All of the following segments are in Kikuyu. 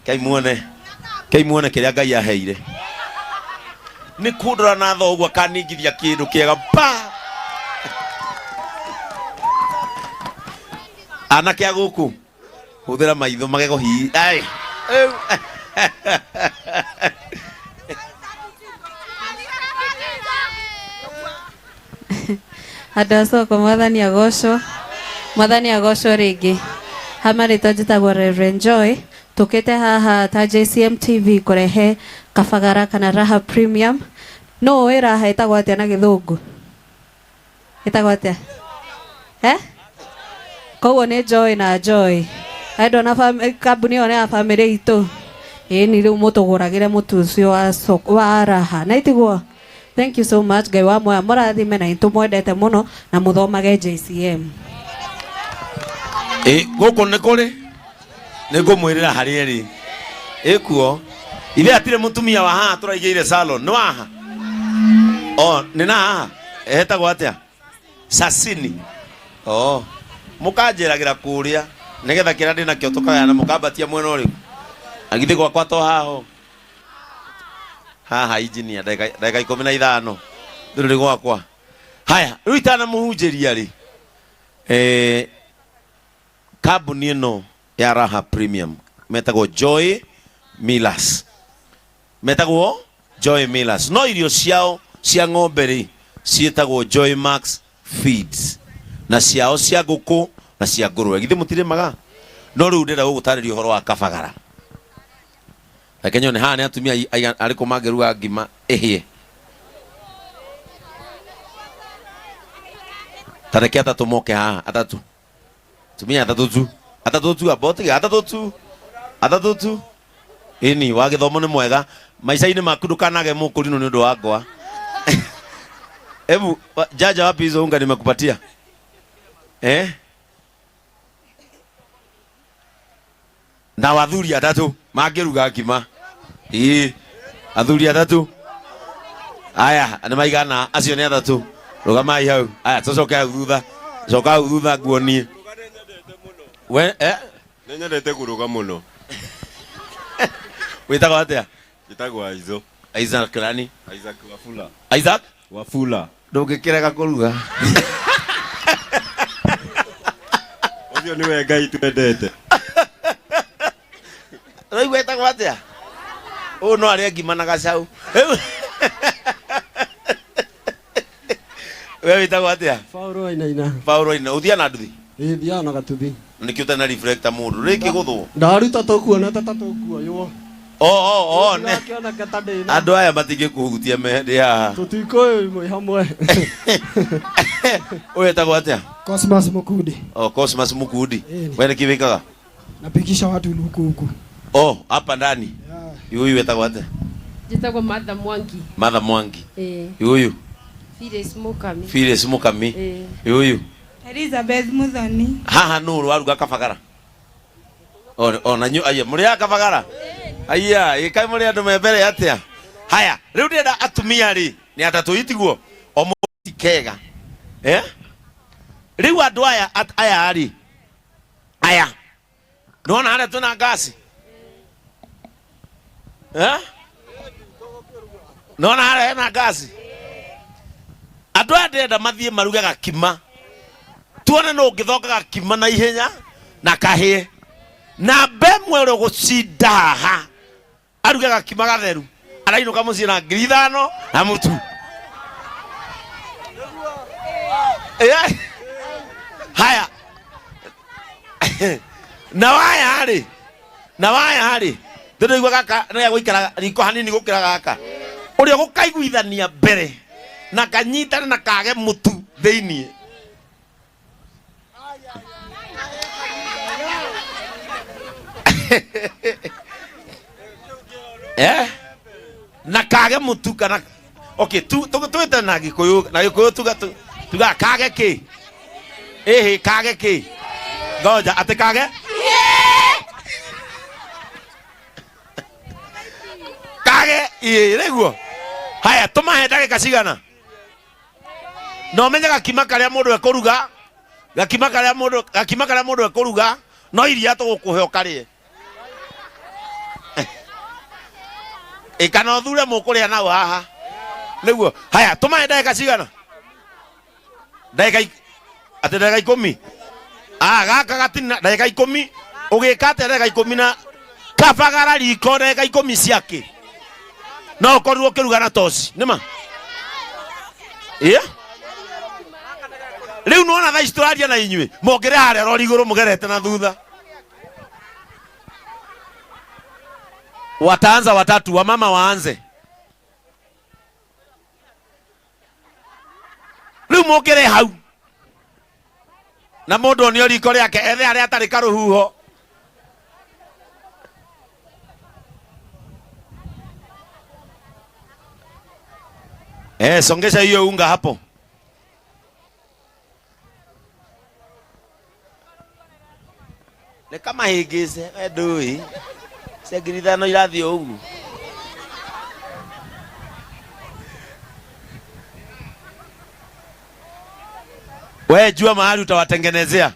Kei muone, kei muone kĩrĩa Ngai aheire. Nĩ kũndora na tho ũguo akaningithia kĩndũ kĩega pa. Anake a gũkũ, hũthĩra maitho magego hii. Ai. Rĩu. Andũ a soko, Mwathani agocwo. Mwathani agocwo rĩngĩ. Ha marĩtwa njĩtagwo Reverend Joy. Tũkĩte haha ta JCM TV kũrehe kabagara kana Raha Premium. Nũ ũĩ Raha ĩtagwo atĩa na gĩthũngũ? Ĩtagwo atĩa? Eh? Koguo nĩ Joy na Joy. Andũ na kambuni ĩyo nĩ ya bamĩrĩ itũ. Ĩni rĩu mũtũgũragĩre mũtu ũcio wa soko, wa Raha. Na itiguo? Thank you so much. Ngai wa muoyo mũrathime na nĩtũmwendete mũno na mũthomage JCM. Ĩ gũkũ nĩ kũrĩ nĩ ngũmwĩrĩra harĩa ĩrĩ ĩkuo ithe atirĩ mũtumia wa haha tũraigĩire salon nĩ waha o nĩ na haha etagwo atĩa sasini o mũkanjĩragĩra kũrĩa nĩgetha kĩrĩa ndĩ nakĩo tũkagayana mũkambatia mwena ũrĩkũ agithĩ gwakwa to haho haha injinia ndagĩka 15 ndũrĩ gwakwa haya rĩu itanamũhunjĩria rĩ eh, kambuni ĩno ya Raha Premium metagwo Joy Millers, metagwo Joy Millers, no irio ciao cia ng'ombe rĩ ciĩtagwo Joy Max Feeds, na ciao cia ngũkũ na cia ngũrũwe. Githĩ mũtirĩmaga? No rĩu ndĩrenda gũgũtarĩria ũhoro wa kabagara. Reke nyone haha nĩ atumia arĩkũ mangĩruga ngima ĩhĩe. Ta reke atatũ moke haha, atatũ. Atumia atatũ tu. Atatũ tu amba ũtige atatũ tu. Atatũ tu. Ĩni, wa gĩthomo nĩ mwega. Maica-inĩ maku ndũkanage mũkũrinũ nĩ ũndũ wa ngwa. Hebu jaja wapi hizo unga nimekupatia? Eh? Na athuri atatũ mangĩruga ngima. Ĩĩ, athuri atatũ. Aya, nĩ maigana, acio nĩ atatũ. Rũgamai hau. Aya, tũcoke hau thutha. Coka hau thutha nguonie. We, eh? Nĩ nyendete kũruga mũno. Wĩtagwo atĩa? Njĩtagwo Aizo. Isaac nani? Isaac Wafula. Isaac? Wafula. Ndũngĩkĩrega kũruga. Ũcio nĩwe Ngai twendete. Ũraigua etagwo atĩa? Ũyũ no arĩe ngima na gacau. Rĩu we wĩtagwo atĩa? Paulo Wainaina. Paulo Wainaina. Ũthiaga na nduthi? Ĩĩ thiaga na gatuthi. Nĩkĩ ũtarĩ na reflector mũndũ? Rĩngĩ gũthwo. Ndaruta tũkuona ta tũkuoywo. O o o ne. Ndakĩoneka ta ndĩna. Andũ aya matingĩkũhutia me ndĩ haha. Tũtikũĩ mwĩ hamwe. Ũyũ etagwo atĩa? Cosmas Mukundi. O Cosmas Mukundi. Ĩni. We nĩkĩ wĩkaga? Napikisha watu huku huku. Oh, hapa ndani. Huyu wetagwo atĩa? Njĩtagwo Martha Mwangi. Martha Mwangi. Ĩĩ. Huyu Phyllis Mukami. Phyllis Mukami. Ĩĩ. Huyu Elizabeth Muthoni. Haha nũ waruga kabagara? O o na nyu aya mũrĩ a kabagara? Aya, ĩkai mũrĩ andũ me mbere atĩa? Haya, rĩu ndĩrenda atumia rĩ, nĩ atatũ itiguo? O mũti kega. Eh? Rĩu andũ aya aya rĩ, aya nĩwona harĩa twĩna ngasi Eh? Nĩwona harĩa hena ngasi andũ aya ndĩrenda mathiĩ maruge gakima tuone nũ ũngĩthonga gakima na ihenya na kahĩe na mbemwe ũrĩa ũgũcinda haha aruge gakima gatheru arainũka mũciĩ na 5,000 na mũtu. Eh, haya na waya rĩ na waya rĩ ndĩraigua gaka nĩ gũikara riko hanini gũkĩra gaka ũrĩa gũkaiguithania mbere na kanyitane na kage mũtu thĩiniĩ. Eh? Na kage mutu kana okay tu tu twite na gikuyu na gikuyu tuga tu tuga kage ki ehe kage ki ngoja ate kage kage ĩĩ nĩguo haya tũmahe ndagĩka cigana Na ũmenye gakima karĩa mũndũ ekũruga, gakima karĩa mũndũ, gakima karĩa mũndũ ekũruga, no iria tũgũkũhe ũkarĩe. Ĩ kana ũthure mũkũrĩa nao haha nĩguo. Haya, tũmahe ndagĩka cigana? Ndagĩka atĩ ndagĩka 10. Ah, gaka gatina ndagĩka 10. Ũgĩka atĩa ndagĩka 10 na kabagara riko ndagĩka 10 ciake? No ũkorirwo ũkĩruga na toci nĩma? Ĩ rĩu nĩwona thaa ici tũraria na inyuĩ mũngĩrĩ harĩa rori igũrũ mũgerete na thutha. Wataanza watatu, wamama waanze. Rĩu mũngĩrĩ hau na mũndũ onio riko rĩake ethe harĩa atarĩ karũhuho. Songesha hiyo unga hapo. Nĩ kamahĩngĩce we ndũĩ cia 5,000 irathiĩ o ũguo. We jua mahali utawatengenezea.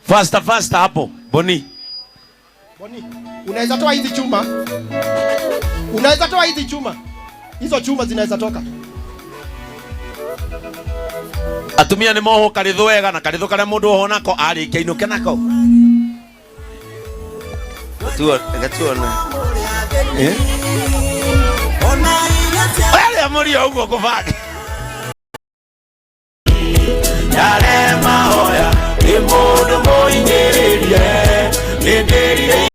Faster, faster hapo Boni. Boni, unaweza toa hizi chuma? Unaweza toa hizi chuma? Hizo chuma zinaweza toka. Atumia nĩ mohwo karĩthũ wega na karĩthũ karĩa mũndũ oho nako arĩkia inũke nako. Tuone, tuone. Eh? Arĩa mũrio ũguo kũbanga. Yale mahoya nĩ mũndũ mũhinyĩrĩrie nĩ ndĩrire.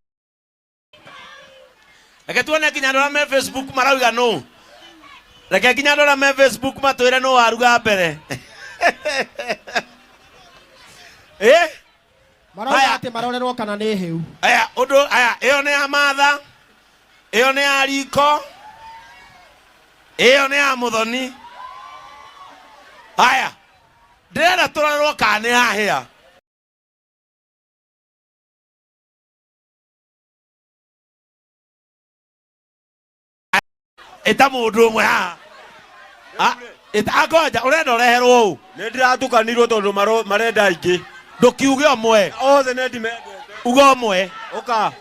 Reke tuone nginya andũ arĩa me Facebook marauga nũ. Reke nginya andũ arĩa me Facebook matwĩre nũ waruga mbere. Eh? Marauga Haya. atĩ marorerwo kana nĩ hĩu. Aya, ũndũ aya, ĩyo nĩ ya Martha, ĩyo nĩ ya Riko, ĩyo nĩ ya Mũthoni. Haya, ndĩrenda tũrorerwo kana nĩ yahĩa. Ĩta mũndũ ũmwe haha. Ah, ĩta angoja, ũrenda ũreherwo ũũ? Nĩ ndĩratukanirwo tondũ marenda aingĩ. Ndũkiuge ũmwe. Othe nĩ ndimendete. Uga ũmwe. Ũka.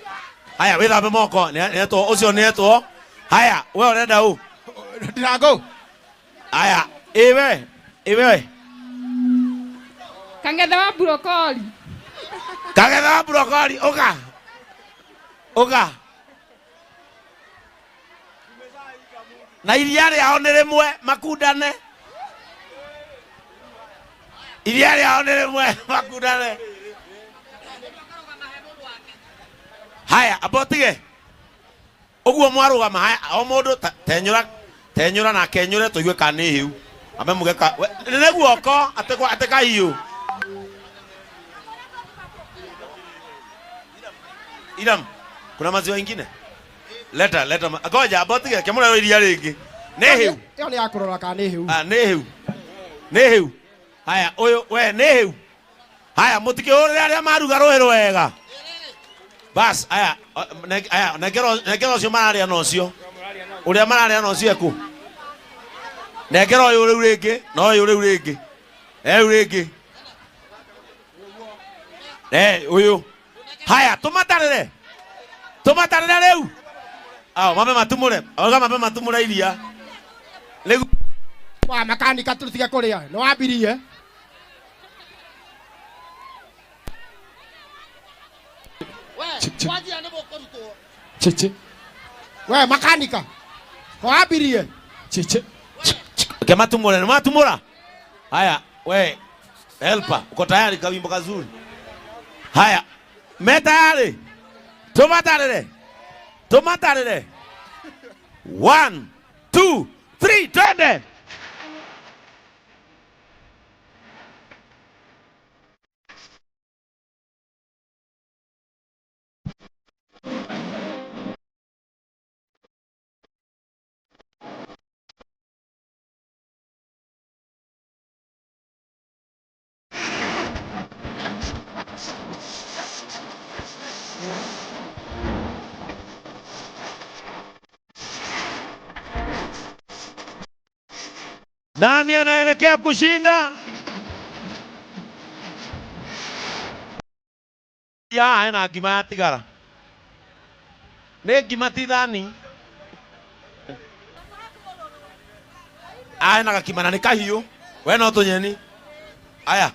Haya, wĩthambe moko. Nĩetwo, ũcio nĩetwo. Haya, we ũrenda ũ? Ndirango. Haya, ĩwe, ĩwe. Kangetha wa brokoli. Kagetha wa brokoli, ũka. Ũka. Na iria rĩao nĩ rĩmwe, makundane. Iria rĩao nĩ rĩmwe, makundane. Haya, amba ũtige. Ũguo mwarũgama, haya, o mũndũ tenyũra, tenyũra na kenyũre tũigue kana nĩ hĩu. Ambe muge ka, we, nĩ guoko, atĩ kahiũ. Iram, kuna maziwa ingine? Leta, leta ngoja, amba ũtige, kĩmũrero iria rĩngĩ. Nĩ hĩu. Ĩyo nĩ ya kũrora kana nĩ hĩu. Ah, nĩ hĩu. Nĩ hĩu. Haya, ũyũ, we, nĩ hĩu. Haya, mũtikĩhũrĩre arĩa maruga rũĩ rwega. Bas, haya, haya, nengera ũcio mararĩa na ũcio. Ũrĩa mararĩa na ũcio ekũ? Nengera ũyũ rĩu rĩngĩ, na ũyũ rĩu rĩngĩ. Rĩu rĩngĩ. Ũyũ. Haya, tũmatarĩre. Tũmatarĩre rĩu. Ao, mambe matumũre. Auga mambe matumũre iria. Rĩu. Wa makanika tũtige kũrĩa. Nĩ wambirie. Chichi. We makanika. Wambirie. Chichi. Kematumũre, nĩ matumũra? Haya, we helper, uko tayari kawimbo kazuri? Haya, me tayari? Tumatarĩre. Tumatarĩre. 1, 2, 3, twende. Nani anaelekea kushinda? Ya hena ngima yatigara. Nĩ ngima ti thani. Aya na gakima na nĩ kahiũ. We no tũnyeni. Aya.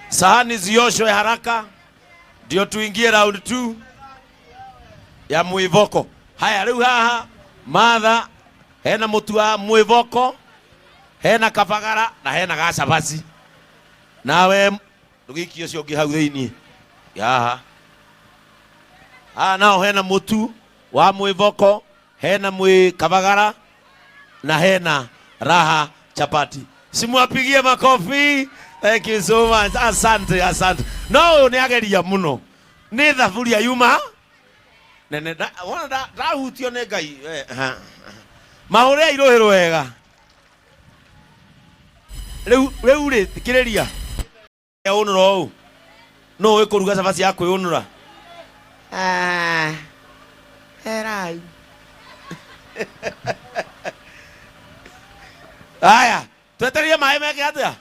Sahani zioshwe haraka ndio tuingie round 2 ya mwivoko. Haya rĩu haha Martha hena mũtu wa mwivoko, hena kabagara na hena gacabaci. Nawe ndũgĩikie ũcio ũngĩ hau thĩiniĩ. Haha. Haha nao hena mũtu wa mwivoko, hena mwĩ kabagara na hena raha chapati. Simwapigie makofi. Thank you so much. Asante, asante. No ũyũ nĩ ageria mũno. Nĩ thaburia yuma nene wona ndahutio nĩ Ngai. Ha. Mahũre irũhĩrwo wega. Rĩu rĩu rĩ thikĩrĩria. Ũnũra ũũ. Nũ ũĩ kũruga cabaci ya kwĩũnũra? Ah, erai. Aya, twetererie maĩ meke atĩa?